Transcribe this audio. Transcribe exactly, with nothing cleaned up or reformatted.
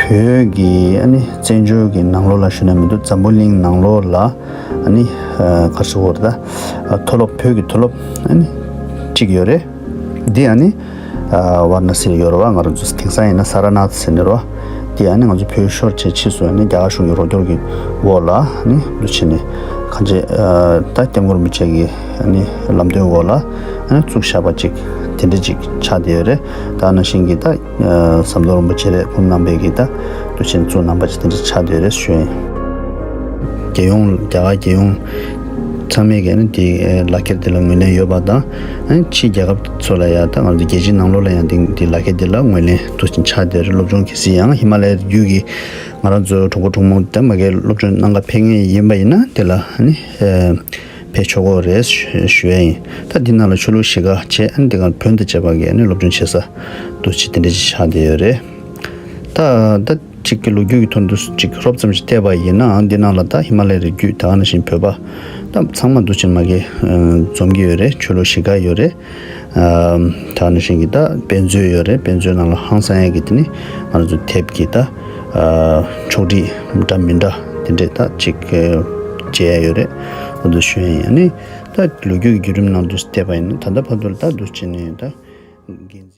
བོད་ཀྱི་ཨ་ནི་བཙན་བྱོལ་གྱི་ནང་ལོགས་ལ་ཞུ་ན་མི་འདུག་འཛམ་བུ་གླིང་ནང་ལོགས་ལ་ཨ་ནི་ཨ་ག་རེ་ཟེར་དགོས་རེད། ད་མཐོ་སློབ་བོད་ཀྱི་མཐོ་སློབ་ཨ་ནི་གཅིག་ཡོད་རེད། འདི་ཨ་ནི་ཨ་ཝཱ་ར་ཎ་སི་ལ་ཡོད་རེད་བ། ང་རང་ཚོ་དེང་སང་ཡིན་ན་སཱ་ར་ནཱཐ་ཟེར་ནི་རེད་བ། འདི་ཨ་ནི་ང་ཚོ་བོད་ཤོར་བྱས་ཕྱིས་སུ་ཨ་ནི་རྒྱ་གར་གཞུང་གི་རོགས་སྐྱོར་གྱི་འོག་ལ་ཨ་ནི་འདུག་བྱས་ནས་གང་ཅི་ཨ་ད་སྐྱབས་མགོན་རིན་པོ་ཆེ་གི་ཨ་ནི་ལམ་སྟོན་འོག་ལ་ཨ་ནི་བཙུགས་བཞག་པ་ཅིག་དེ་འདྲ་ཅིག་ཆགས་བསྡད་ཡོད་རེད། ད་ནང་བཞིན་གྱི་ད་ཟམ་གདོང་རིན་པོ་ཆེ་རེད། ཁོང་རྣམ་པས་ཀྱིས་ད་འདུག་བྱས་ནས་བཙུགས་གནང་པ་ཅིག་དེ་འདྲ་ཆགས་བསྡད་ཡོད་རེད་ཞུ་ཡ་ཡིན། རྒྱལ་ཡོངས་རྒྱ་གར་རྒྱལ་ཡོངས་ཚང་མས་ཀྱིས་ཨ་ནི་དེ་ལག་ཁྱེར་དེ་ལ་ངོས་ལེན་ཡོད་པ་དང་། ཨ་ནི་ཕྱིའི་རྒྱལ་ཁབ་ཚོ་ལ་ཡང་ད་ང་ཚོ་རྒྱལ་སྤྱིའི་ནང་ལོགས་ལ་ཡང་དེ་དེ་ལག་ཁྱེར་དེ་ལ་ངོས་ལེན་འདུག་བྱས་ནས་ཆགས་བསྡད་ཡོད་རེད། སློབ་སྦྱོང་གལ་སྲིད་ཡང་ཧི་མ་ལ་ཡའི་རི་རྒྱུད་ཀྱི་ང་རང་ཚོའི་གྲོགས་པོ་གྲོགས་མོ་དེ་མ་གིར་སློབ་སྦྱོང་གནང་ག་ཕེབས་མཁན་ཡིན་པ་ཡིན་ན་དེ་ལ་ཨ་ནི་ཨ་ཕེབས་ཆོག་གི་རེད་ཞུ་ཞུ་ཡ་ཡིན། ད་འདི་ནང་ལ་ཆོས་ལུགས་གཞིས་ཀ་བྱས། ཨ་ནི་འདི་ག་བོན་དང་བཅས་པ་གི་ཨ་ནི་སློབ་སྦྱོང་བྱེད་ས་འདུག་བྱས་དེ་འདྲ་ཅིག་ཆགས་བསྡད་ཡོད་རེད། ད་ད་ཅིག་གི་ལོ་རྒྱུས་ཀྱི་ཐོག་ཏུ་ཅིག་རོབ་ཙམ་ཞིག་བལྟས་པ་ཡིན་ན། འདི་ནང་ལ་ད་ཧི་མ་ལ་ཡའི་རི་རྒྱུད་ད་ག་ནང་བཞིན་བོད་པ་ད་ཚང་མ་འདུག་བྱས་མ་གིར་ཨ་འཛོམས་ཀྱི་ཡོད་རེད། ཆོས་ལུགས་གཞིས་ཀ་ཡོད་རེད། ཨ་ད་ག་ནང་བཞིན་གྱི་ད་དཔེ་མཛོད་ཡོད་རེད། དཔེ་མཛོད་ནང་ལ་ཧང་སང་ཡ་གི་དེ་ནི་ང་རང་ཚོ་དེབ་ཀྱི་ད་ཨ་ཕྱོགས་སྒྲིག་འདྲ་མི་འདྲ་དེ་འདྲས་ད་ཅིག་ཨ་མཇལ་ཡ་ཡོད་རེད། འོ་འདུག་ཞུ་ཡ་ཡིན། ཨ་ནི་ད་ལོ་རྒྱུས་ཀྱི་བརྒྱུད་རིམ་ནང་དུ་བལྟས་པ་ཡིན་ན་ད་ལྟ་བར་དུ་ལ་ད་འདུག་བྱས་ནས་ད་འགན་འཛིན།